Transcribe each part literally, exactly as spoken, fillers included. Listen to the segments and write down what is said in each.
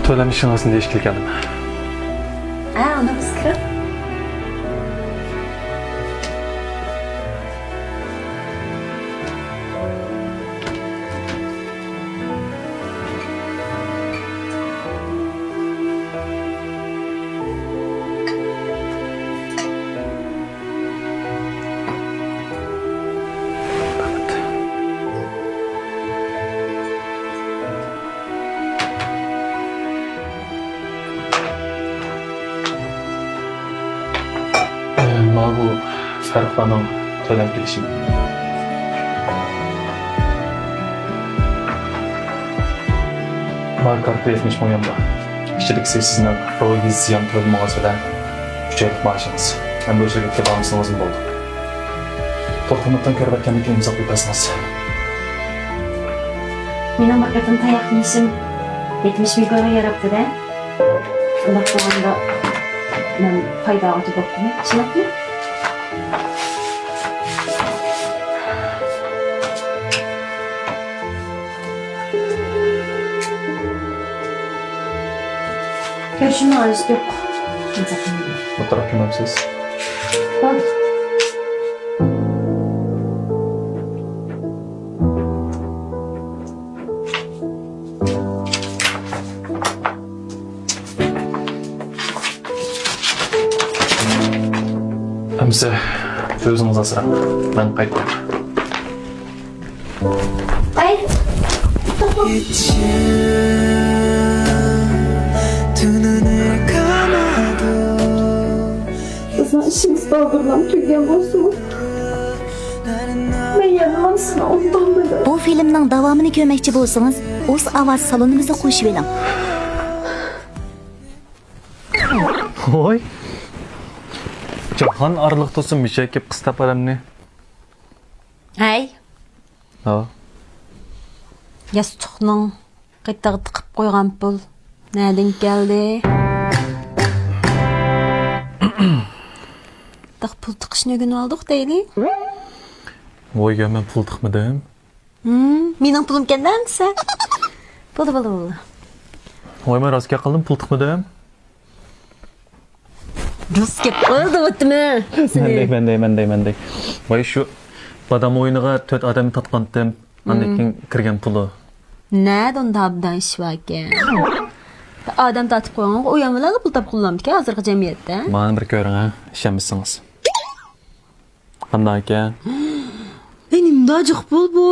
تۆلەم ئىشىڭىزنى دېيىشكىلى كەلدىم. ھە، ئۇنىڭىز كىرىڭ. مانا بۇ سارىخلارنىڭ تۆلەم كېلىشىمى. مانا كارتا يەتمىش مىڭ يۈەن بار. ئىچىدىكىسى سىزنىڭ روھىي زىيان تۆلىمىڭىز بىلەن ئۈچ ئايلىق مائاشىڭىز. ئەمدى ئۇ شىركەتكە بارمىسىڭىزمۇ بولىدۇ. توختىماستىن كۆرۈۋەتكەندىن كېيىن ئىمزا قويۇپ بەرسىڭىز. مېنىڭ بىر قېتىم تاياق يېيىشىم يەتمىش مىڭ كويغا ياراپتۇ-دە. ئۇنداق بولغاندا مەن پايدا ئالغۇچى بوپتىمەن، شۇنداقمۇ؟ كۆرۈشۈمنىڭ ھاجىتى يوق. بۇ تەرەپكە مەنسىز. بار. ئەمىسە، ئۆزىڭىز ئاسراڭ. مەن قايتىمەن. ئاي. بىزنىڭ ئىشىمىز بالدۇرلا تۈگىگەن بولسىمۇ، مەن يەنىلا مانا سېنى ئۇنتالمىدىم. بۇ فىلىمنىڭ داۋامىنى كۆرمەكچى بولسىڭىز، ئۇز ئاۋاز سالونىمىزدا قوشۇۋېلىڭ. ۋوي. جاھان ئارىلىق تۇرسۇن، مىشەي كېلىپ قىستاپ ئادەمنى. ھەي. ھا. ياستۇقنىڭ قېتىغا تىقىپ قويغان پۇل نەدىن كەلدى؟ تاق پۇل تىقىشنى ئۆگىنىۋالدۇق دەيلى. ۋوي، يا، مەن پۇل تىقمىدىم. ھىم، مېنىڭ پۇلۇمكەن-دە ئەمىسە. بولدى، بولدى، بولدى. ۋاي، مەن راست گەپ قىلدىم، پۇل تىقمىدىم. راست گەپ قىل دەۋاتىمەن. مەن دەي، مەن دەي، مەن دەي، مەن دەي. ۋاي، شۇ بادام ئويۇنىغا تۆت ئادەمنى تارتقانتىم. ئاندىن كېيىن كىرگەن پۇلى. نەدە ئۇنداق ئابدان ئىش باركەن؟ ئادەم تارتىپ قويغانغا ئۇيانمىلارلا پۇل تاپقىلى بولامدىكەن ھازىرقى جەمئىيەتتە. مانا بىر كۆرۈڭ ھە، ئىشەنمىسىڭىز. قانداق ئىكەن؟ ئەي، نېمىنداق جىق پۇل بۇ؟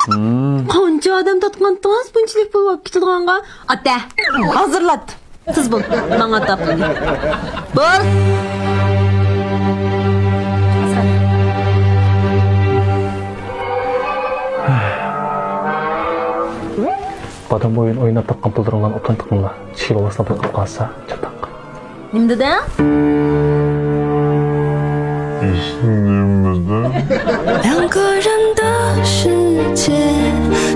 ھىم. قانچە ئادەم تارتقانتىڭىز بۇنچىلىك پۇل بولۇپ كېتىدىغانغا؟ ئاتە، ھازىرلات. تېز بول، ماڭا تاپىلدى. بول. بادام ئويۇن ئويناپ تاپقان پۇللىرىڭلارنى ئوبدان تىقىڭلار. چىشى بولماسلىق بىر قىلىپ قالسا، چاتاق. نېمە دېدىڭ؟ نېمە دېدىڭ؟ 两个人的世界，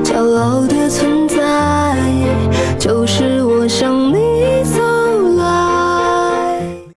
角落的存